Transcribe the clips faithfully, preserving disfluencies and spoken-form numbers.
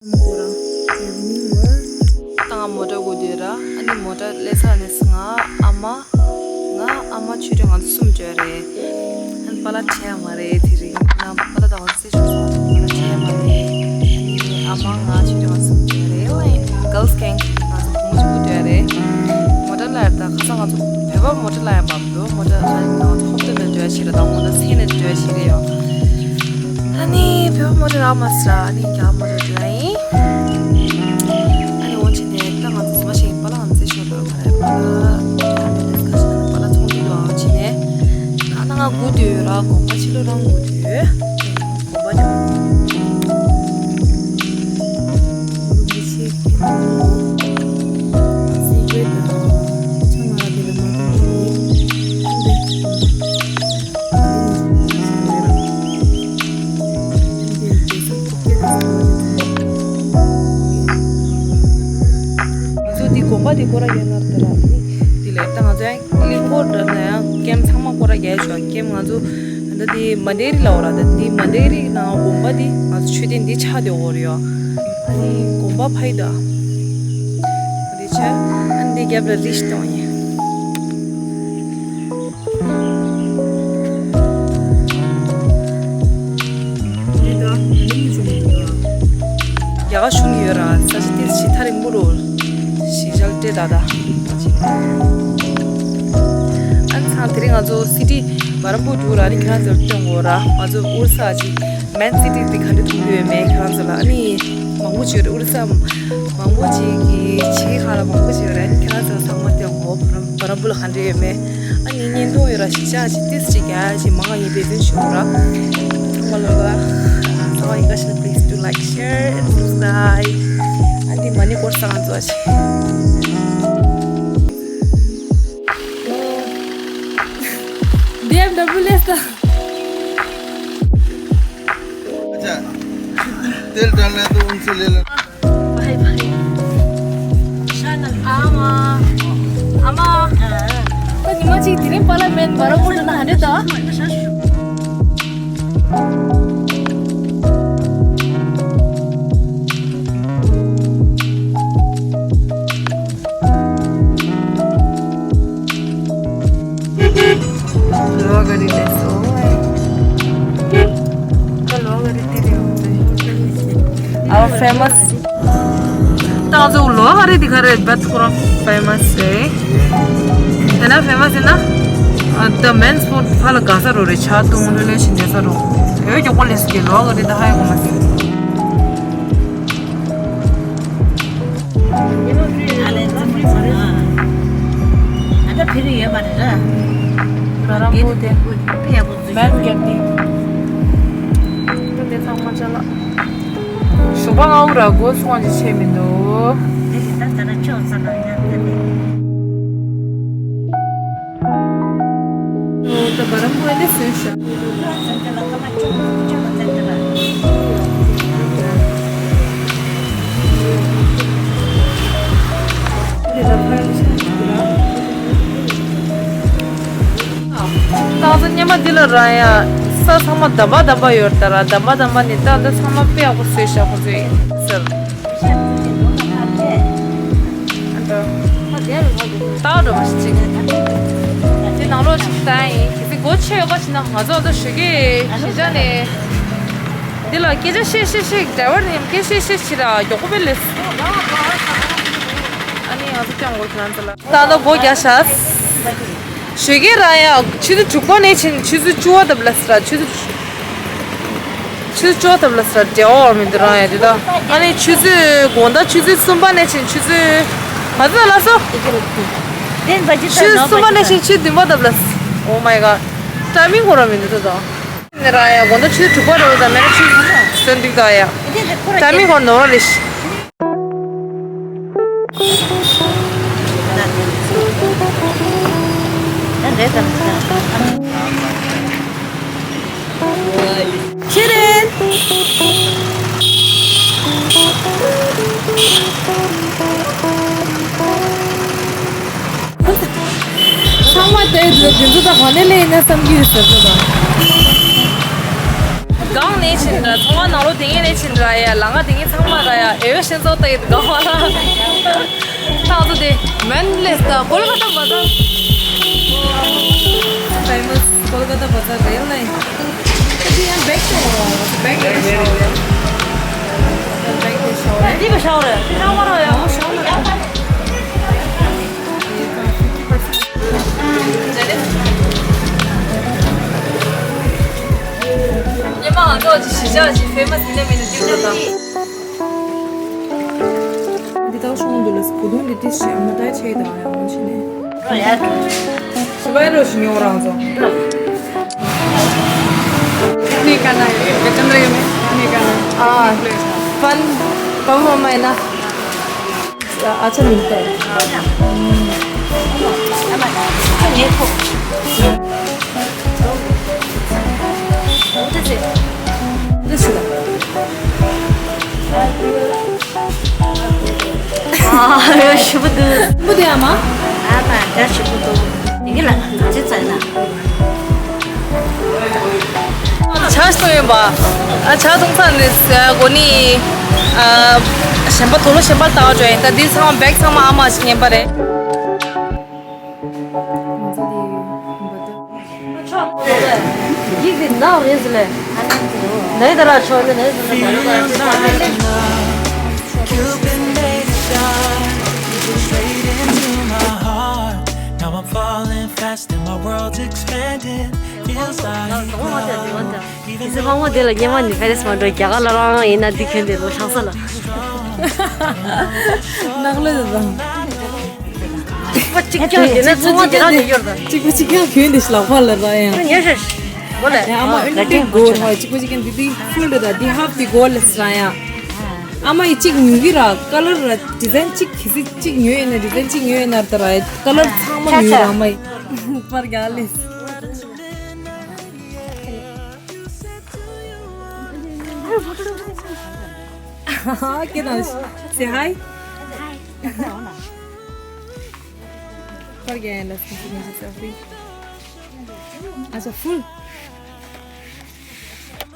ད་ང་མོ་ཊ་སྒུག་སྡོད་ར། ཨ་ནི་མོ་ཊ་སླེབས་ཚར་ནས་ང་ཨ་མ། ང་ཨ་མ་ཆོས་སྒྲོན་ང་ཚོ་གསུམ་འགྲོ་ཡ་རེད། ཨ་ནི་པཱ་ལགས་འཕྲད་ཡ་མ་རེད། དེ་རིང་ང་པཱ་ལགས་དང་ང་ཚོ་རྩེད་ཆོག་སོང་། པཱ་ལགས་འཕྲད་ཡ་མ་རེད། ཨ་ནི་ཨ་མ་ང་ཆོས་སྒྲོན་ང་ཚོ་གསུམ་འགྲོ་ཡ་རེད། ཨོ་ཡེ། གརལ་སི་གེང་ང་ཚོ་བུ་མོ་གཅིག་པུ་འགྲོ་ཡ་རེད། མོ་ཊ་གླ་ཡ་ད་ཁ་སང་ང་ཚོ་བོད་པ་མོ་ཊ་གླ་ཡ་མ་འདུག་མོ་ཊ་གླ་ཡ་ང་ཚོ་ཧོབ་ཏེ་ནས་འགྲོ་ཡ་ཞིག་རེད། ད་མོ་ཊ་སེ་ནས་འགྲོ་ཡ་ཞིག་རེད་ཡོ། ཨ་ནི་བོད་པ་མོ་ཊ་གླ་མ་སོང་། ཨ་ནི་རྒྱ་མོ་ཊ་འགྲོ་ཡ་ཡིན། ཨ་ནི་འོ་བྱས་ནས་ད་ང་ཚོ་ཟ་མ་ཞིག་པཱ་ལགས་ང་ཚོའི་ཞོར་ལ་མ་རེད། པཱ་ལགས་ཁ་ཤས་པཱ་ལགས་ཚོང་དུས་དུའང་བྱས་ནས་ད་ང་སྒུག་སྡོད་ཡོད་ར། དགོངས་པ་ཕྱི་ལོགས་རང་སྒུག་སྡོད། དགོངས་པ་རྒྱབ། སི་ཀྲེ་ཊི་དང་ཆང་ང་ར་དེ་ལ་མ་ཐོང་དེ་ཐོང་དེ། ང་ཚོ་འདི་དགོན་པ་འདི་སྐོར་ར་རྒྱག་ན་ར་ནི་འདི་ལས་ད་ང་ཚོ་ཡང་གླིང་སྐོར་འདྲ་ན་ཡང་ཀེམ་ཚང་མ་སྐོར་ར་རྒྱག་ཆོག་ཀེམ་ང་ཚོ་ད་འདི་མན་ཌེ་རི་ལ་འོ་ར། ད་འདི་མན་ཌེ་རི་ནང་དགོན་པ་འདི་ང་ཚོ་མཆོད་རྟེན་འདི་ཆགས་བསྡད་ཡོད་རེད་ཡོ། ཨ་ནི་དགོན་པ་ཕ་ཡི་ད་འདི་ཆ་ཨ་ནི་འདི་རྒྱབ་ལ་རི་ཞིག་གཏོང་ཡིན། རྒྱ་གར་གཞུང་ཡོད་ར། ས་ཆ་ཏིས་ཆི་ཐ་རིང་པོ་རོ། ཞི་ཞལ་ཏྲེ་ད་ད། ཨ་ནི་ཚང་དེ་རིང་ང་ཚོ་སི་ཊི་བར་པུ་ཊུ་ར་ནི་ཁྱེད་རང་ཚོར་སྟོན་གོ་ར། ང་ཚོ་ཨོ་རི་ས་ཅི་མེན་སི་ཊི་དེ་ག་འདྲ་མཐོང་གི་ཡོད་མེད་ཁྱེད་རང་ཚོ་ལ། ཨ་ནི་མང་པོ་ཅིག་ཡོད་རེད། ཨོ་རི་ས་མང་པོ་ཅིག་གི་ཕྱི་ཁ་ལ་མང་པོ་ཅིག་ཡོད་རེད། ཨ་ནི་ཁྱེད་རང་ཚོ་ཚང་མ་སྟོན་གོ་བར་པུ་ལ་ག་འདྲ་ཡོད་མེད། ཨ་ནི་བརྙན་ཐུང་ཡོད་ར་ཞིག་ཆ་ཞིག་ཏིས་ཅིག་རྒྱ་ཞིག་མང་ཡིན་པའི་དོན་ཞུ་ར། ཚང་མ་ལོ་ལ་ཚང་མ་ཡིན་ཁ་ཤས་please do like, share and subscribe. ཨ་འདི་མ་ཎི་སྐོར་ས་ང་ཚོ་ཞིག་བི་ཨེམ་ཌབ་ལིའུ་ལས་ད། अच्छा, तेल डालना है तो उनसे ले लेना। भाई भाई। शानल आमा। आमा। हाँ। ད་ཉི་མ་གཅིག་དེ་རིང་པཱ་ལགས་མེད་པར་པུ་ཊུ་ན་ཧ་འདྲེ་ད། लोहा गरी ले सो है। तो लोहा गरी तेरे होते हैं। अब फेमस। ད་ང་ཚོ་ལོ་ཨ་རི་འདི་ག་རེ་བེད་ཁོ་རང་ཕེ་མ་སི་རེད། དེ་ན་ཕེ་མ་སི་ཡིན་ན། ཨ་ད་མེན་སི་ཕུཌ་ཕ་ལ་དགའ་ས་རོ་རེད། ཆ་ཏུང་ལོ་ལེ་ཤིན་དེ་ས་རོ། ཡོད་མགྱོགས་པོ་ལས་སུ་གི་ལོ་ཨ་རི་ད་ཧ་ཡ་གོ་མ་སི། ཨ་ད་ཕེ་རི་ཡོད་མ་རེད་ར། ར་རམ་པོ་དེ། ཕེ་ཡ་པོ་ཟུ་མེན་གེ་ཏི། ད་དེ་ཚང་མ་ཅ་ལག་ཞོགས་པ་སྔ་པོ་ར་སྒོ་སྲུང་བ་ཅིག་བྱས་མི་འདུག་དེ་ཞིག་ད་ད་ལྟ་ཆོག་ས་ན་ཡང་ད་དེ། ད་བ་རམ་པོ་ཨེ་འདྲ་བཟོས་ཤག་ད་ང་ཚོ་སྔོན་མ་འདི་ལ་ར་ཡ། ས་ཚང་མ་འདམ་པ་འདམ་པ་ཡོད་ད་ར། འདམ་པ་འདམ་པ་ནི་ད་ལྟ་ཚང་མ་དཔེ་ཡག་པོ་བཟོས་ཤག་ཁོ་ཚོས་ཟེར། ད་འགྲོ་མ་ཤི་ཅིག་དེ་ནང་ལོགས་ཤིག་ད་ཡིན། གལ་སྲིད་སྒོ་ཕྱེ་ཡོད་པ་ཞིག་ན་ང་ཚོ་ད་ཞོགས་ཀས་གཞིས་ཆགས་ནས་འདི་ལ་སྐད་ཆ་བཤད་བཤད་བཤད། ཌ་རའི་ཝར་ནས་སྐད་བཤད་བཤད་བྱེད་ར་མགྱོགས་པོ་དཔེ་ལས། ཨ་ནི་ང་ཚོ་སྟོན་དགོས་ཁྱེད་རང་ཚོ་ལ། ད་ལྟ་སྒོ་རྒྱག་ཤག་ཞོགས་ཀས་ར་ཡ་ཆུ་ཚོད་དྲུག་པ་ནས་ཕྱིན་ཆུ་ཚོད་བཅུ་པ་ལྟ་བུ་ལ་ཟེར་ར། ཆུ་ཚོད་ཆུ་ཚོད་བཅུ་པ་ལྟ་བུ་ལ་ཟེར་ར། འབྲེལ་བ་བར་མི་འདུག་རང་ཡ་དེ་དག་ཨ་ནི་ཆུ་ཚོད་དགོང་དག་ཆུ་ཚོད་གསུམ་པ་ནས་ཕྱིན་ཆུ་ཚོད་ག་ཚོད་ལ་སོ། ཆུ་ཚོད་གསུམ་པ་ནས་ཕྱིན་ཆུ་ཚོད་བདུན་པ་ལྟ་བུ་ལ། Oh my god. ཊའི་མིང་གོ་ར་མི་འདུག་ད་དག་ནི་ར་ཡ་དགོང་དག་ཆུ་ཚོད་དྲུག་པ་རེད་པ། ད་མེད་ན་ཆུ་ཚོད་གསུམ་པ་ཟོན་འདུག་ད་ཡ། ཊའི་མིང་གོ་ནོར་བ་རེད། ཁྱེད་རེད། ཚང་མ་དེ་འདི་ཚོ་ད་ག་ནས་སླེབས་ཡིན་ན་བསམ་གྱི་ཡོད་ཟེར་ཚོ་དང་། གང་ནས་ཕྱིན་ར། ཚོང་ཁང་ནང་ལོགས་དེ་ངས་ནས་ཕྱིན་ར། ཡ་ལ་ང་དེ་ངས་ཚང་མ་ར། ཡ་ཨེ་ཡོ་ཤན་ཙོ་ཏ་ཡིད་གང་བ་ལ། ཏང་ཏུ་དེ་མན་ལེ་སི་ད་ཀོལ་ཀ་ཏ་བ་ཛར། ཕེ་མ་སི་ཀོལ་ཀ་ཏ་བ་ཛར་རེད་ལ། དེ་ཡང་བེག་ཏུ་བེག་ཏུ་ཤོ་རེད། བེག་ཏུ་ཤོ་རེད། འདི་ག་ཤོ་རེད། འདི་ཤོ་མ་རེད། ཡང་ཤོ་མ་རེད། ཉི་མ་ང་ཚོ་ཅི་ཞི་ཅག་ཅི་ཕེ་མ་སི་ནས་མི་ནི་ཏིག་ཏོ་དང་། འདི་དག་ཤོང་འདུག་ལ་གོ་དོན་འདི་ཏིག་ཞི་ཨ་མ་ཏའི་ཆེ་དང་ཡང་ཕྱི་ནས། ཞི་བའི་རོ་ཞི་ཉོ་རང་ཚོ། ནི་ཀ་ན་ཡོད། ཀ་ན་ཡོད། ནི་ཀ་ན། ཨ། པན། པན་མ་མ་ཡིན་ན། ཨ་ཆ་མིན་ཏེ། ཨ་ཞུ་བ་འདུག། སྲིན་པོ་དེ་ཨ་མ། ཨ་མ་ད་སྲིན་པོ་འདུག། དེ་གི་ལ་ག་ཚོད་ཚོད་ན། ཇ་བཏུང་ཡོད་པ། ཨ་ཇ་བཏུང་ཚར་ནས་གོ་ནི། ཨ་གཞན་པ་དུག་ལོག་གཞན་པ་ལྟ་བ་འགྲོ་ཡིན། ད་འདི་ཚང་མ་བེག་ཚང་མ་ཨ་མ་ཞིག་ཉན་པ་རེད། ཡིག་འདི་ནག་རེད་ཟེར་ལེ། ནའི་ད་ར་ཆོག་ནི་ནའི་ཟེར་ལེ། You've been made to shine, straight into my heart. Now I'm falling fast and my world's expanding. Feels like love. Even though དེ་ལ་སྙེ་མ་ནི་ཕེ་རེས་མ་འགྲོ་རྒྱ་གར་ལ་རང་ཡིན་ན་འདི་ཁྱོན་དེ་ལོ་ཤང་ས་ལ། ནག་ལོས་དང་། གཅིག་པ་གཅིག་རྐྱང་དེ་ནས་ཚོང་བ་དེ་རང་དེ་ཡོད་རེད། གཅིག་པ་གཅིག་རྐྱང་གྱོན་དེ་ལག་པ་ལ་ར་ཡང་། ཉེ་ཤ་ཤ། གོ་ལེ། ཡང་ཨ་མ་ཨ་ཨུན་ཏི་གོ་ཧ་གཅིག་པ་གཅིག་རྐྱང་དེ་དེ་ཕུལ་རེད། ད་དེ་ཧབ་དེ་གོ་ལེ་ས་ཡང་། ཨ་མ་ཡི་གཅིག་ཉོ་གི་ར་ཀ་ལར་ར་ཌི་ཛའིན་གཅིག་གི་སི་གཅིག་ཉོ་ཡིན་ན་ཌི་ཛའིན་གཅིག་ཉོ་ཡིན་ན་ད་ར་ཀ་ལར་ཚང་མ་ཉོ་ར་ཨ་མ་ཡི། པར་རྒྱག་ལེ། ཁྱེད་རང་say hi། Hi. Forget and let's continue the selfie. ཨ་ཅག་ཕུལ།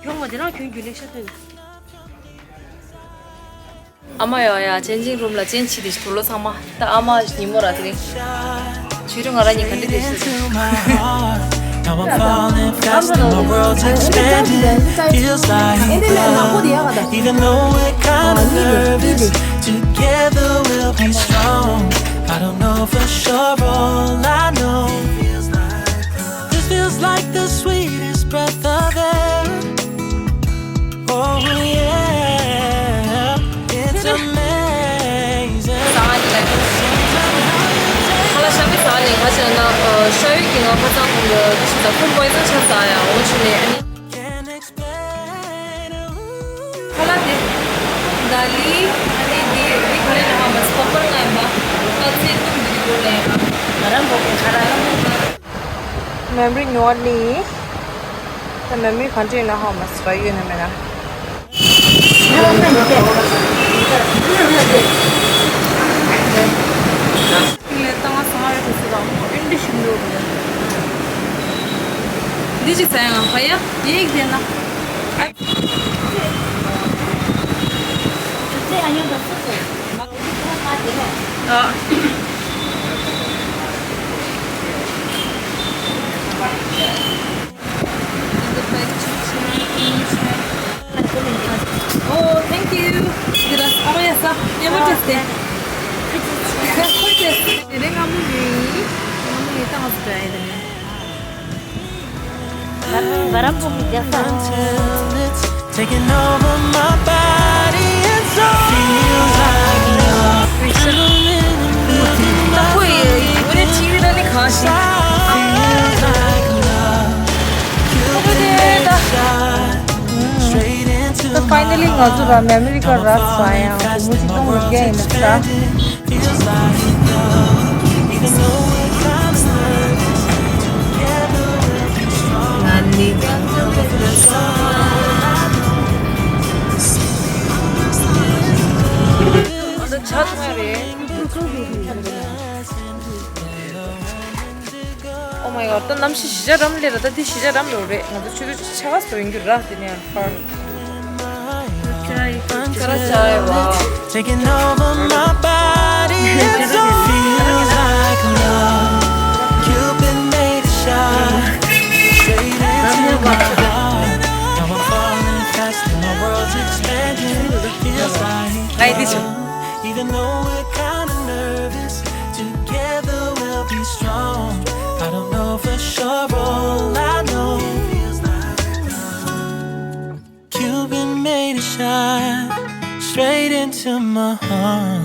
ཁྱོད་ངོ་དེ་རང་ཁྱོད་རྒྱུ་ལེགས་ཤ་ཐོན། ཨ་མ་ཡོ་ཡ་ཅན་ཇིང་རུམ་ལ་ཅན་ཆི་དེ་ཞིག་དུ་ལོ་ཚང་མ་ད་ཨ་མ་ཉིན་མོ་ར་དེ་རིང་། ཆུ་རུ་ང་ར་ཉིན་ག་འདྲ་དེ་ཞིག Now I'm falling fast and my world's expanding. Feels like love, even though we're kinda nervous. Together we'll be strong. I don't know for sure, all I know. This feels like the sweetest breath of air. Oh yeah, it's amazing. ཁ་ལག་ཤ་མི་ཟ་ནས་ང་ཚོ་ན་ཤ་ཡུལ་གྱི་ང་ཁ་སང་གོང་གི་ཤི་ཙ་ཁོང་པོའི་ཙང་ཆ་ཟ་ཡ་འོ་ཆུ་ནས་ཨ་ནི། ཁ་ལག་དེ་ད་ལི་ཨ་ནི་དེ་དེ་ཁ་ལག་ལ་ཧ་མ་སི་པ་པར་ང་ཡིན་པ་ཁ་ཚེ་ཏུང་དེ་དེ་གོ་ལ་ཡིན་པ་ང་རང་གོ་གི་ཁ་ལག་ལ་ཧ་མ། མེམ་རི་ཉོ་ནི། ད་མེམ་རི་ག་འདྲ་ཡིན་ན་ཧ་མ་སི་ར་ཡོད་ན་མེད་ན། ལས་བཏང་བ་སང་རེ་དུ་སུ་རང་མོ་ཨིན་དི་ཤིང་ལོ་གི། འདི་ཅི་ཟ་ཡང་ཧ་ཡ་ཡིག་དེ་ན། Oh, thank you. Gracias. Ahora ya está. Ya me testé. Gracias. Debe nga mu ni. Nga mu ni ta nga su dai de. Baram ko mi jasa. Taking over my body and soul. Feels like love. Adrenaline in my veins. Feels like love. Straight into my heart. Finally ང་ཚོ་ར་མེ་མི་རི་ཀ་ར་ས་ཡང་གོ་མོ་ཅིག་གཏོང་ལ་རྒྱ་ཡིན་ན་ས། ང་ནི། ཨ་ད་ཆ་ཚང་རེད། Oh my god. ད་གནམ་གཤིས་གཞིས་ཆགས་རམ་ལས་ར། ད་འདི་གཞིས་ཆགས་རམ་ཡོད་རེད། ང་ཚོ་ཆུ་ཚོད་ཆ་ག་སོ་ཡིན་རྒྱུ་ར། དེ་ནས་ཡང་ཕར། Taking over my body, it feels like love. Cupid made a shot straight into my heart. Now I'm falling fast and my world's expanding. Feels like love. Even though we're kinda nervous, together we'll be strong. I don't know for sure, all I know. Cupid made a shot straight into my heart.